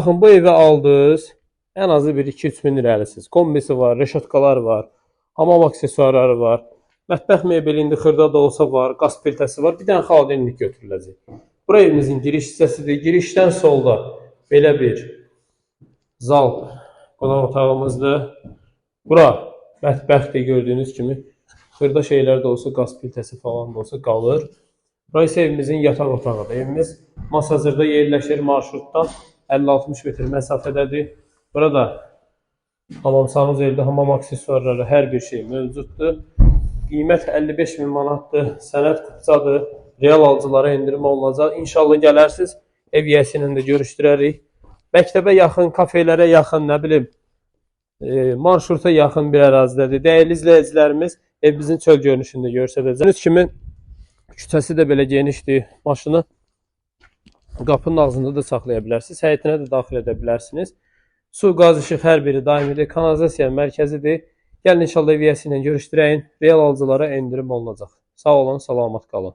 Baxın, bu evi aldınız, ən azı bir 2-3 min irəlisiz. Kombisi var, reşotkalar var, hamam aksesuarları var. Mətbəx mebeli indi xırda da olsa var, qaz plitəsi var. Bir dənə xaladelnik götürüləcək. Bura evimizin giriş hissəsidir. Girişdən solda belə bir zal qonaq otağımızdır. Bura mətbəxdir gördüyünüz kimi. Xırda şeylər də olsa, qaz plitəsi falan da olsa qalır. Bura isə evimizin yataq otağıdır. Evimiz Masazırda yerləşir, marşrutdan 50-60 metr məsafədədir. Burada hamam sanuzeldə hamam aksesuarları, hər bir şey mövcuddur. Qiymət 55 min manatdır. Sənəd kupçadır. Real alıcılara endirim olunacaq. İnşallah gələrsiniz, ev yiyəsi ilə də görüşdürərik. Məktəbə yaxın, kafelərə yaxın, nə bilim, marşruta yaxın bir ərazidədir. Dəyərli izləyicilərimiz, evimizin çöl görünüşünü də göstərəcəm. Gördüyünüz kimi küçəsi də belə genişdir. Maşını qapının ağzında da saxlaya bilərsiniz. Həyətinə də daxil edə bilərsiniz. Su, qaz, işıq hər biri daimidir. Kanalizasiya mərkəzidir. Gəlin inşallah ev yiyəsi ilə görüşdürəyin. Real alıcılara endirim olunacaq. Sağ olun, salamat qalın.